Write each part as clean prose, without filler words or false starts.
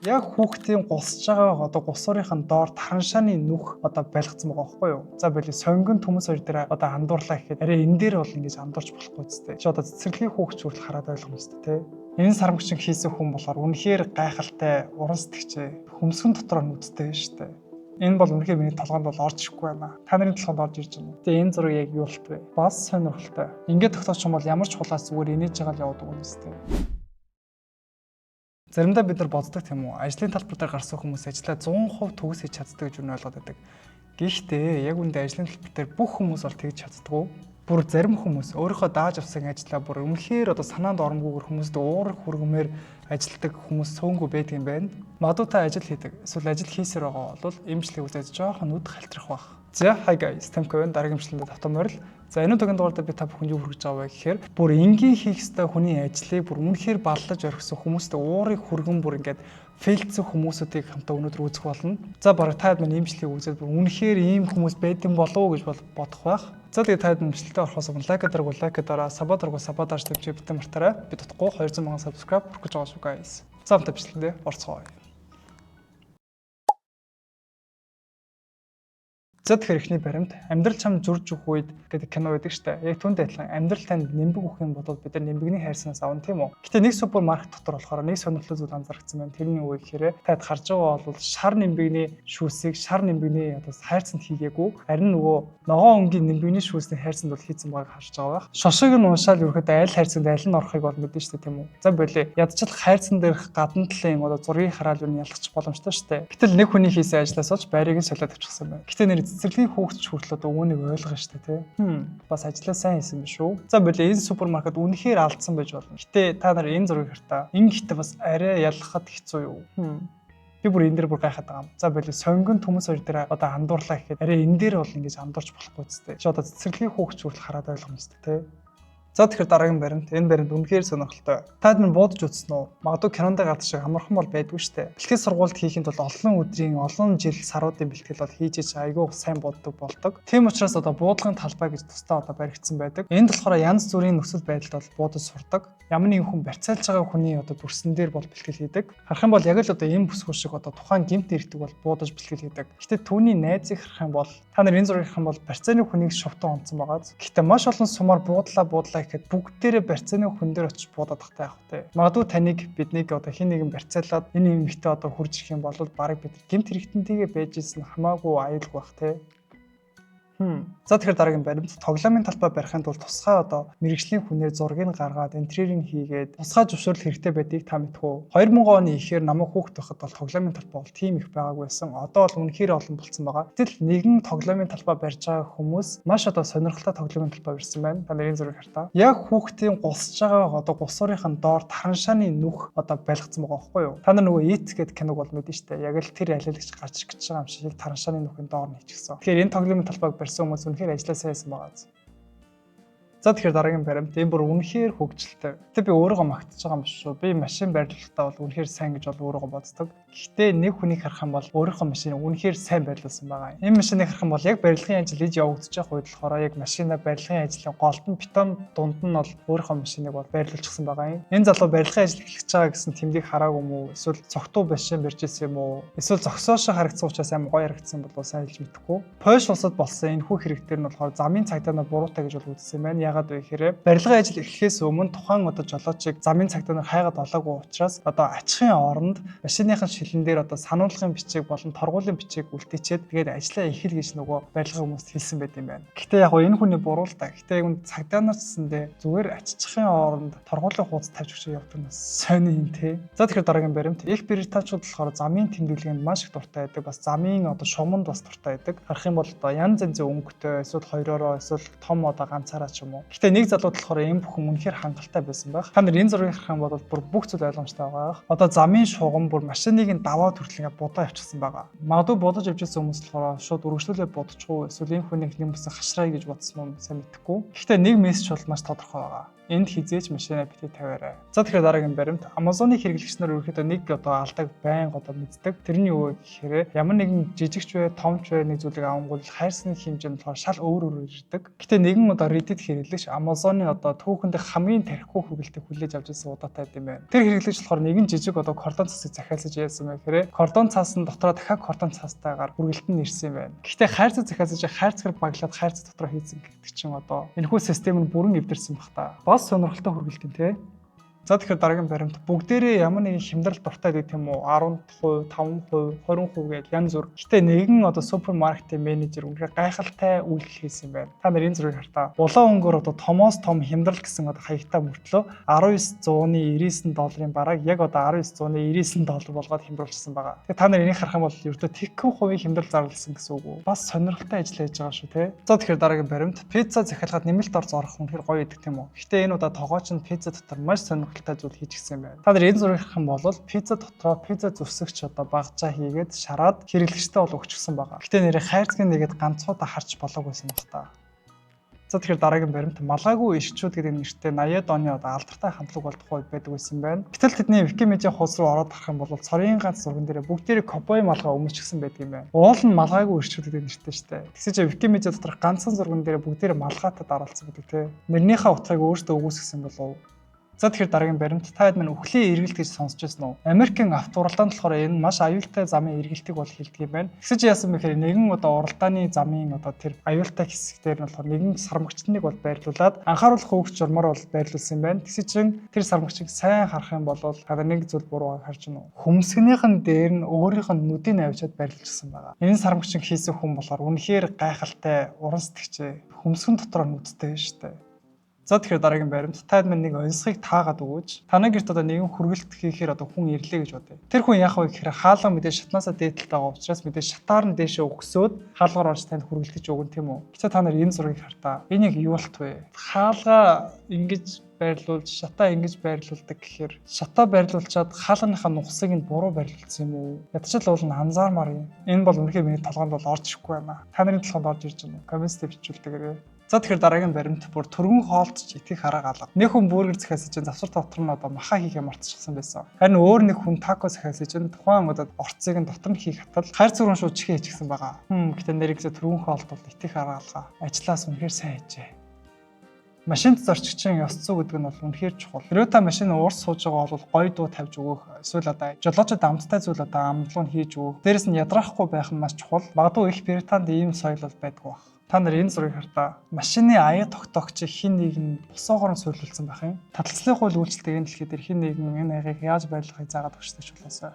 Яг хүүхдийн гусж байгаа одоо гусуурынхын доор тараншааны нүх одоо байлгацсан байгаа байхгүй юу? За боли сонгон төмөс хоёр дээр одоо андуурлаа гэхэд арай энэ дээр бол ингэж андуурч болохгүй зү. Чи одоо цэцэрлэгийн хүүхд хүртэл хараад ойлгомжтой те. Энэ сармагчин хийсэн хүн болохоор үнэхээр гайхалтай уран сэтгэгчээ. Хөмсгөн дотроо нүдтэй шүү дээ. Энэ бол үнэхээр миний толгойд бол орж ирэхгүй байна. Та нарын толгойд орж ирж байна. Тэгээ энэ зураг яг юу болт вэ? Бас сонирхолтой. Ингээд тогтоочих юм бол ямар ч хулаас зүгээр инээж байгаа л яваад байгаа юм зү. Заримдаа бид нар боддог тийм үү? Ажлын талбар дээр гарсан хүмүүс ажлаа 100% төгс хийж чаддаг гэж юу ойлгоод байдаг. Гэхдээ яг үүндээ ажлын талбар дээр бүх хүмүүс бол тэгж чаддаггүй. Бүр зарим хүмүүс өөрийнхөө дааж авсан ажлаа бүр үнэхээр одоо санаанд оромгүйгээр хүмүүст уур хүргэмээр ажилладаг хүмүүс цөөнгүй байдаг юм байна. Магадгүй та ажил хийдэг. Эсвэл ажил хийсээр байгаа бол имжлэг үзээд жоохон нүд халтрах байх. За, hi guys, Тамко байна. Дараагийн имжлэгэнд тавтан морил. За, энэ удаагийн дугаардаа би та бүхэнд юу хүргэж байгаа вэ гэхээр бүр энгийн хийх ёстой хүний ажлыг бүр үнэхээр баллаж орхисон хүмүүст уурыг хүргэн бүр ингээд фейлдсэн хүмүүсүүдийг хамтаа өнөөдөр үзэх болно. За, бараг та минь имжлэгийг үзээд бүр үнэхээр ийм хүмүүс байдсан болов уу гэж бодох байх. За, тэгээ та имжлэлтэй орохоос өмнө like дараагүй like дараа, sub дараагүй sub дарж тавьчих битэн мартаарай. Би дутхгүй 200 мянган subscribe хүрэх гэж байгаа шүү guys. За, хамтаа бичлэгэндээ орцгоё. За, тэгэхээр эхний баримт амьдрал чам зурж өгөх үед гэдэг кино байдаг штэ. Яг түүнтэй адилхан амьдрал танд нэмбэг өгөх юм бол бид нар нэмбэгний хайрсанаас авна тийм үү? Гэтэ нэг супермаркет дотор болохоор нэг сонирхолтой зүйл анзаарчихсан байна. Тэрний юу вэ гэхээр таад харж байгаа бол шар нэмбэгний шүүсийг шар нэмбэгний одоо хайрцанд хийгээгүй. Харин нөгөө ногоон өнгийн нэмбэгний шүүсний хайрцанд бол хийцэн байгааг харж байгаа байх. Шошиг нь уншаал ерөөхдөө аль хайрцанд аль нь орохыг бол мэднэ штэ тийм үү? За болий. Ядчил хайрцан дээрх гадна талын одоо зургийг хараад юу ялгах боломжтой штэ. Гэтэл нэг хүний хийсэн ажлаас болж байрыг нь солиод авчихсан байна. Гэтэ нэр цэцэрлэгийн хүүхд ч хүртэл одоо үүнийг ойлгоно шүү дээ тий. Бас ажлаа сайн хийсэн биш үү? За болий, энэ супермаркет үнэхээр алдсан байж болно. Гэтэ та нар энэ зургийг хартаа. Энэ гэхдээ бас арай ялгахад хэцүү юу? Би бүр энэ дээр бүр гайхаад байгаа юм. За болий, сонгон төмөс хоёр дээр одоо андуурлаа гэхэд арай энэ дээр бол ингэж андуурч болохгүй зү. Чи одоо цэцэрлэгийн хүүхд ч хүртэл хараад ойлгомжтой тий. За, тэгэхээр дараагийн баримт, энэ баримт үнэхээр сонирхолтой. Та нар буудаж үзсэн үү? Магадгүй кинонд гардаг шиг амархан бол байдгүй штэ. Бэлтгэл сургуульд хийхэд бол олон өдрийн, олон жил, саруудын бэлтгэл бол хийж иж айгүй сайн буддаг болдог. Тийм учраас одоо буудлагын талбай гэж тусдаа одоо баригдсан байдаг. Энд болохоор янз бүрийн нөхцөл байдалд бол буудаж сурдаг. Ямар нэгэн хүн барьцаалж байгаа хүний одоо дүрсэн дээр бол бэлтгэл хийдэг. Харах юм бол яг л одоо энэ бүсгүй шиг одоо тухайн гэмт ирдэг бол буудаж бэлтгэл хийдэг. Гэтэ түүний найзыг харах юм бол та нар энэ зургийг харах юм бол барьцааны хүнийг шувтан онцсон байгаа. Гэтэ маш олон сумаар буудлаа буудлаа гэхэд бүгдээрээ барьцааны хүн дээр очиж буудаад тахтай явах те. Магадгүй таныг биднийг одоо хин нэгэн барьцаалаад энэ эмэгтэй одоо хурж ирэх юм бол бараг бид гэмт хэрэгтэнтэйгээ байж исэн хамаагүй аюулгүй бах те. За, тэгэхээр дараагийн баримт, тоглоомын талбай барихын тулд тусгай одоо мэрэгжлийн хүнээр зургийг гаргаад интерьерийг хийгээд тусгай зөвшөөрөл хэрэгтэй байдгийг та мэдэх үү? 2000 оны ихээр намайг хүүхэд байхад бол тоглоомын талбай бол тийм их байгаагүй байсан. Одоо бол үнэхээр олон болцсон байгаа. Гэтэл нэгэн тоглоомын талбай барьж байгаа хүмүүс маш одоо сонирхолтой тоглоомын талбай барьсан байна. Та нарын зургийг хартаа. Яг хүүхдийн гусж байгаа одоо гусуурынхын доор тараншааны нүх одоо байлгацсан байгаа байхгүй юу? Та нар нөгөө It гэдэг киног бол мэднэ шүү дээ. Яг л тэр алиалагч гарч ирэх гэж байгаа юм шиг тараншааны нүхэн доор нь хийчихсэн. Тэгэхээр энэ тоглоомын талбайг барьсан хүмүүс үнэхээр ажлаа сайн хийсэн байгаа. За, тэгэхээр дараагийн баримт, энэ бүр үнэхээр хөгжилтэй. Гэтэ би өөрийгөө магтаж байгаа юм биш шүү. Би машин байрлалтай бол үнэхээр сайн гэж бол өөрийгөө боддог. Гэхдээ нэг хүнийг харах юм бол өөрийнхөө машиныг үнэхээр сайн байрлуулсан байгаа. Энэ машиныг харах юм бол яг барилгын ажил иж явагдаж байгаа үед болохоор яг машина барилгын ажлын голд нь бетон дунд нь бол өөрийнхөө машиныг бол байрлуулчихсан байгаа юм. Энэ залуу барилгын ажил эхлэж байгаа гэсэн тэмдгийг хараагүй юм уу? Эсвэл цогтуу машин барьж ирсэн юм уу? Эсвэл зогсоошоо харагдсан учраас амар гоё харагдсан болов сайн хэлж мэдэхгүй. Польш улсад болсон энэ хүү хэрэг дээр нь болохоор замын цагдаа нар буруутай гэж бол үзсэн юм байна. Яагаад вэ гэхээр барилгын ажил эхлэхээс өмнө тухайн одоо жолоочийг замын цагдаа нар хайгаад олоогүй учраас одоо ачхын оронд машиныхын шилэн дээр одоо сануулгын бичиг болон торгуулийн бичиг үлдээчээд тэгээд ажлаа эхэл гэж нөгөө барилгын хүмүүст хэлсэн байт юм байна. Гэтэ яг гоо энэ хүний буруу л да. Гэтэ яг үн цагдаа нар гэсэндээ зүгээр аччихын оронд торгуулийн хуудас тавьж өгч явдаг нь сони юм те. За, тэгэхээр дараагийн баримт, их британчууд болохоор замын тэмдэглэгээнд маш их дуртай байдаг. Бас замын одоо шуманд бас дуртай байдаг. Харах юм бол одоо янз янзын өнгөтэй эсвэл хоёроороо эсвэл том одоо ганцаараа ч юм уу. Гэтэ нэг залууд болохоор энэ бүхэн үнэхээр хангалттай байсан байх. Та нар энэ зургийг харах юм бол бүр бүх зүйл ойлгомжтой байгаа. Одоо замын шугам бүр машиныг нь даваад хүртэл ингээд будаа явчихсан байгаа. Магадгүй будаж явж байсан хүмүүс болохоор шууд үргэлжлүүлээ будчихгүй эсвэл энэ хүнийг нэг бүсэн хашраа гэж бодсон юм сайн мэдэхгүй. Гэхдээ нэг мессеж бол маш тодорхой байгаа. Энд хэзээ ч машинаа битгий тавиарай. За, тэгэхээр дараагийн баримт: Amazon-ы хэрэглэгч нар ерөнхийдөө нэг одоо алдааг байнга одоо мэддэг. Тэр нь юу вэ гэхээр ямар нэгэн жижигч бай, томч бай нэг зүйлийг авангуул хайрцагны хэмжээ нь болохоор шал өөр өөр ирдэг. Гэтэ нэгэн одоо Reddit хэрэглэгч Amazon-ы одоо түүхэнд хамгийн тарихгүй хүргэлтийг хүлээж авч ирсэн удаатай юм байна. Тэр хэрэглэгч болохоор нэгэн жижиг одоо картон цасыг захиалсаж яасан бэ гэхээр картон цаас нь дотроо дахиад картон цаастайгаар хүргэлт нь ирсэн юм байна. Гэхдээ хайрцаг захиалсаж хайрцагаар баглаад хайрцаг дотроо хийсэн гэдэг чинь одоо энэхүү систем нь бүрэн эвдэрсэн байх та. Бас сонирхолтой хүргэлт юм, те. За, тэгэхээр дараагийн баримт: бүгдээрээ ямар нэгэн хямдрал дуртай гэдэг, тийм үү? 10%, 5%, 20% гэж янз бүр. Гэтэ нэгэн одоо супермаркетын менежер үнэхээр гайхалтай үйлдэл хийсэн юм байна. Та нар энэ зургийг хартаа. Улаан өнгөөр одоо томоос том хямдрал гэсэн одоо хаягтай мөртлөө 1999 долларын барааг яг одоо 1999 доллар болгоод хямруулчихсан байгаа. Тэгээ та нар энийг харах юм бол ердөө тэгхэн хувийн хямдрал зарласан гэсэн үг үү? Бас сонирхолтой ажил хийж байгаа шүү, те. За, тэгэхээр дараагийн баримт: пицца захиалахад нэмэлт орц орох үнэхээр гоё идэх, тийм үү? Гэтэ энэ удаа тогооч нь пицца дотор маш сонирхолтой зүйл хийчихсэн юм байна. Та нар энэ зургийг харах юм бол пицца дотроо пицца зүсгч одоо багжаа хийгээд шараад хэрэглэгчтэй бол өгчихсөн байгаа. Гэтэ нэрээ хайрцгийн нэгэд ганцуудаа харж болоогүйсэн баг та. За, тэгэхээр дараагийн баримт: малгайгүй ишгчүүд гэдэг нэртэй 80-ад оны одоо алдартай хамтлаг бол тухайд байдаг байсан байна. Гэтэл тэдний Wikimedia хуудас руу ороод харах юм бол цорын ганц зурган дээр бүгдээрээ ковбой малгай өмсчихсэн байдаг юм байна. Уул нь малгайгүй ишгчүүд гэдэг нэртэй штэ. Тэгсэн чинь Wikimedia доторх ганцхан зурган дээр бүгдээрээ малгайтай дараалсан байдаг, те. Нэрнийхээ утгыг өөртөө үгүйсгэсэн болов. За, тэгэхээр дараагийн баримт: та хэд минь үхлийн эргэлт гэж сонсч байсан уу? Америкийн авто уралдаанд болохоор энэ маш аюултай замын эргэлтийг бол хэлдэг юм байна. Тэгсэн чи яасан бэ гэхээр нэгэн одоо уралдааны замын одоо тэр аюултай хэсэг дээр нь болохоор нэгэн сармагчныг бол байрлуулад анхааруулах өгч журмаар бол байрлуулсан юм байна. Тэгсэн чинь тэр сармагчийг сайн харах юм бол та нэг зүйл буруу харж байна уу? Хөмсгнийх нь дээр нь өөрийнх нь нүдийг авчиад байрлуулсан байгаа. Энэ сармагчин хийсэн хүн болохоор үнэхээр гайхалтай уран сэтгэгчээ. Хөмсгөн дотроо нүдтэй шүү дээ. За, тэгэхээр дараагийн баримт: та минь нэг оньсхыг таагаад өгөөч. Танай гэрт одоо нэгэн хүргэлт хийхээр одоо хүн ирлээ гэж бодъё. Тэр хүн яах вэ гэхээр хаалга мэдээ шатнаасаа дээдэлтэй байгаа учраас мэдээ шатаар нь дээшээ өгсөөд хаалгаар орж танд хүргэлтэж өгнө, тийм үү? Гэтэ та нар энэ зургийг хартаа. Энийг юу болт вэ? Хаалга ингэж байрлуулж, шатаа ингэж байрлуулдаг гэхээр шатаа байрлуулчаад хаалганыхаа нухсыг нь буруу байрлуулсан юм уу? Ядчил уул нь анзаармаар юм. Энэ бол үнэхээр миний толгойд бол орж ирэхгүй байна. Та нарын толгойд орж ирж байна уу? Коммент бичүүлдэг. За, тэгэхээр дараагийн баримт: бүр түргэн хоолт ч итгэх арга алга. Нэг хүн бургер захиалсан чинь завсар дотор нь одоо маха хийхээ мартчихсан байсан. Харин өөр нэг хүн тако захиалсан чинь тухайн одоо орцыг нь дотор нь хийх хатал хайрцаг руу шууд чихээ хийчихсэн байгаа. Гэтэ нэрээ түргэн хоолт бол итгэх арга алга. Ажлаас үнэхээр сайн хийжээ. Машинд зорчигчийн ёс зүй гэдэг нь бол үнэхээр чухал. Хэрвээ та машин уурс сууж байгаа бол гоё дуу тавьж өгөх, эсвэл одоо жолоочод амттай зүйл одоо амлуу нь хийж өгөх. Дээрэс нь ядраахгүй байх нь маш чухал. Магадгүй их Британд ийм соёл бол байдгүй байх. Та нар энэ зургийг хартаа. Машины аяга тогтоогчийг хэн нэг нь босоогоор нь суйрлуулсан байх юм. Таталцлын хууль үйлчлдэг энэ дэлхий дээр хэн нэгэн энэ аягийг яаж байрлахыг заагаад өгчдөг ч болоосой.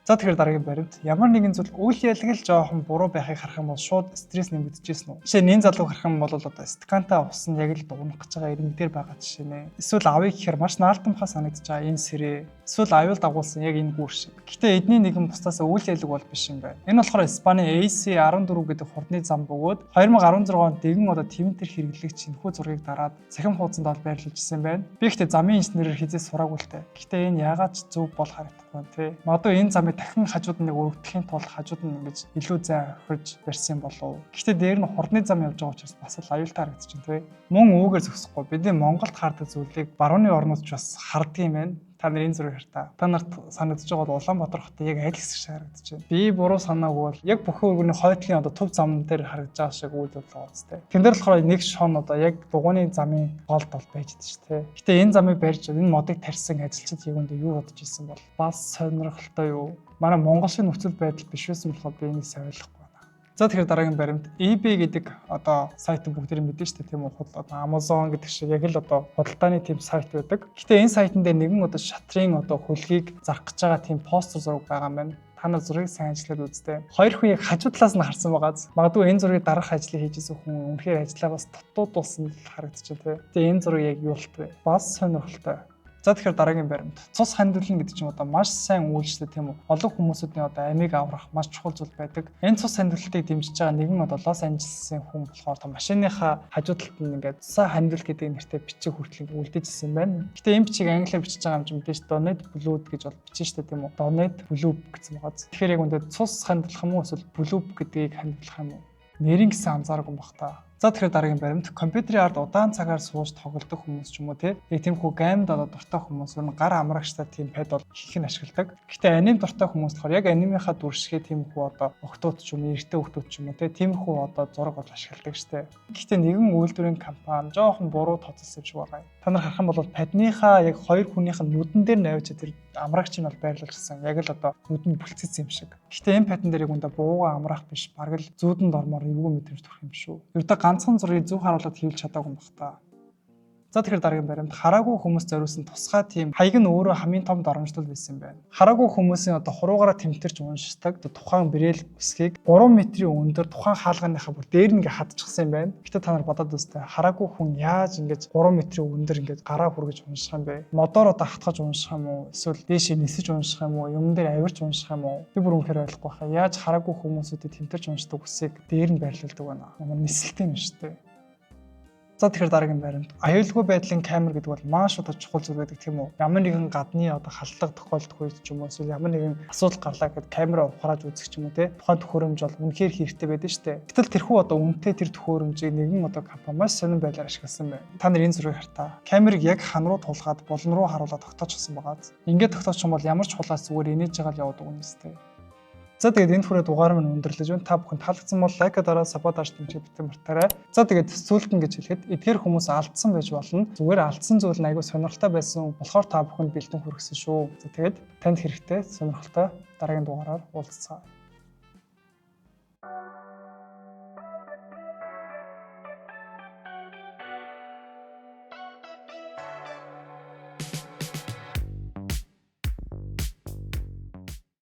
За, тэгэхээр дараагийн баримт: ямар нэгэн зүйл үйл ялгал жоохон буруу байхыг харах юм бол шууд стресс нэмэгдчихсэн үү? Жишээ нь энэ залууг харах юм бол одоо стакантай ус нь яг л дуунах гэж байгаа ирмэг дээр байгаа жишээ нэ. Эсвэл авъя гэхээр маш наалтамхай санагдаж байгаа энэ сэрээ. Эсвэл аюул дагуулсан яг энэ гүүр шиг. Гэтэ эдний нэгэн бусдаас үйл ялэг бол биш юм байна. Энэ болохоор Испани AC14 гэдэг хурдны зам бөгөөд 2016 онд дэгэн одоо Twitter хэрэглэгч энэхүү зургийг дараад цахим хуудсанд бол байрлуулж ирсэн байна. Би ихтэй замын инженерээр хизээ сураагүй л дээ. Гэтэ энэ яагаад ч зөв бол харагдахгүй байна, тий. Магадгүй энэ замыг дахин хажууд нь нэг өргөдөхийн тулд хажууд нь ингэж илүү зай орхиж барьсан болов. Гэхдээ дээр нь хурдны зам явж байгаа учраас бас л аюултай харагдчихэв, тий. Мөн үүгээр зогсохгүй. Бидний Монголд хардаг зүйлийг барууны орнууд ч бас харддаг юм байна. Та нар энэ зургийг хартаа. Та нарт санагдаж байгаа бол Улаанбаатар хотын яг аль хэсэг шиг харагдаж байна? Би буруу санаагүй бол яг бүхэн өргөний хойтлын одоо төв зам дээр харагдаж байгаа шиг үйл явдал байгаа үстэй. Тэн дээр болохоор нэг шон одоо яг дугуйны замын голд бол байж идэв шүү дээ. Гэтэ энэ замыг барьж энэ модыг тарьсан ажилчид яг үндэ юу бодож исэн бол? Бас сонирхолтой юу? Манай Монгол шиг нөхцөл байдал биш байсан болохоор би энийг сайн ойлгохгүй байна. За, тэгэхээр дараагийн баримт: eBay гэдэг одоо сайт бүгдээрээ мэдэн шүү дээ, тийм үү? Одоо Amazon гэдэг шиг яг л одоо худалдааны тийм сайт байдаг. Гэтэ энэ сайтн дээр нэгэн одоо шатрын одоо хөлгийг зарах гэж байгаа тийм постэр зураг байгаа юм байна. Та нар зургийг сайн ажиллаад үзтээ. Хоёр хүн яг хажуу талаас нь харсан байгааз. Магадгүй энэ зургийг дарах ажлыг хийж исэн хүн үнэхээр ажлаа бас дутуудулсан л харагдчихэв, тий. Тэгээ энэ зураг яг юу болт вэ? Бас сонирхолтой. За, тэгэхээр дараагийн баримт. Цус хандивлна гэдэг чинь одоо маш сайн үйлчлээ, тийм үү? Олон хүмүүсүүдийн одоо амийг аврах маш чухал зүйл байдаг. Энэ цус хандивлтыг дэмжиж байгаа нэгэн одоо Лос Анжелесын хүн болохоор одоо машиныхаа хажуу талд нь ингээд цусаа хандивл гэдэг нэртэй бичиг хүртэл үлдээжсэн байна. Гэтэ энэ бичиг англиар бичиж байгаа юм чинь мэдээж donate blood гэж бол бичсэн шүү дээ, тийм үү? Donate blood гэсэн байгаа. Тэгэхээр яг үндэ цус хандивлах юм уу эсвэл blood гэдгийг хандивлах юм уу? Нэрийн гэсэн анзааргүй бах та. За, тэгэхээр дараагийн баримт: компьютерийн ард удаан цагаар сууж тоглодог хүмүүс ч юм уу, те. Яг тиймэрхүү game д одоо дуртай хүмүүс ер нь гар амрагчтай тийм pad бол их нь ашигладаг. Гэхдээ аниме дуртай хүмүүс болохоор яг анимынхаа дүр шигээ тиймэрхүү одоо охидууд ч юм уу, эрэгтэй хүүхдүүд ч юм уу, те, тиймэрхүү одоо зураг бол ашигладаг штэ. Гэхдээ нэгэн үйлдвэрийн компани жоохон буруу тооцоолсон юм шиг байгаа юм. Та нар харах юм бол pad ныхаа яг хоёр хүнийх нь нүдэн дээр навж тэр амрагч нь бол байрлуулсан. Яг л одоо нүдэнд бүлцгэсэн юм шиг. Гэхдээ энэ pad ан дээр яг үндэ буугаа амраах биш, бараг л зүүдэнд ормоор эвгүй мэдрэмж төрөх юм шүү. Ердөө ганцхан зургийг зөв харуулад хийлж чадаагүй юм бах та. За, тэгэхээр дараагийн баримт: хараагүй хүмүүс зориулсан тусгай тийм хаяг нь өөрөө хамгийн том доромжлол байсан юм байна. Хараагүй хүмүүсийн одоо хуруугаараа тэмтэрч уншдаг тухайн брэйл үсгийг 3 метрийн өндөр тухайн хаалганыхаа бүр дээр нь ингээ хадчихсан юм байна. Гэтэ та нар бодоод үзтээ, хараагүй хүн яаж ингэж 3 метрийн өндөр ингэж гараа хүргэж унших юм бэ? Модоор одоо хатгаж унших юм уу? Эсвэл дээшээ нисэж унших юм уу? Юм дээр авирч унших юм уу? Би бүр үнэхээр ойлгохгүй байхаа. Яаж хараагүй хүмүүсүүдэд тэмтэрч уншдаг үсгийг дээр нь байрлуулдаг байна? Ямар нисэлтэй юм шүү дээ. За, тэгэхээр дараагийн баримт: аюулгүй байдлын камер гэдэг бол маш одоо чухал зүйл байдаг, тийм үү? Ямар нэгэн гадны одоо халдлага тохиолдох үед ч юм уу, эсвэл ямар нэгэн асуудал гарлаа гэхэд камера ухрааж үзэх ч юм уу, те. Тухайн төхөөрөмж бол үнэхээр хэрэгтэй байдаг шүү дээ. Гэтэл тэрхүү одоо үнэтэй тэр төхөөрөмжийг нэгэн одоо компани маш сонин байдлаар ашигласан байна. Та нар энэ зургийг хартаа. Камерыг яг хан руу тулгаад, булан руу харуулаад тогтоочихсон байгаа. Ингээд тогтоочих юм бол ямар ч хулгайч зүгээр инээж байгаа л явдаг юм өстэй. За, тэгээд энэ хүрээ дугаар минь өндөрлөж байна. Та бүхэн таалагдсан бол like дараа, sub аа дарж дэмжих битгий мартаарай. За, тэгээд сүүлд нь гэж хэлэхэд эдгээр хүмүүс алдсан байж болно. Зүгээр алдсан зүйл нь айгүй сонирхолтой байсан болохоор та бүхэнд бэлдэн хүргэсэн шүү. За, тэгээд танд хэрэгтэй сонирхолтой дараагийн дугаараар уулзцгаая.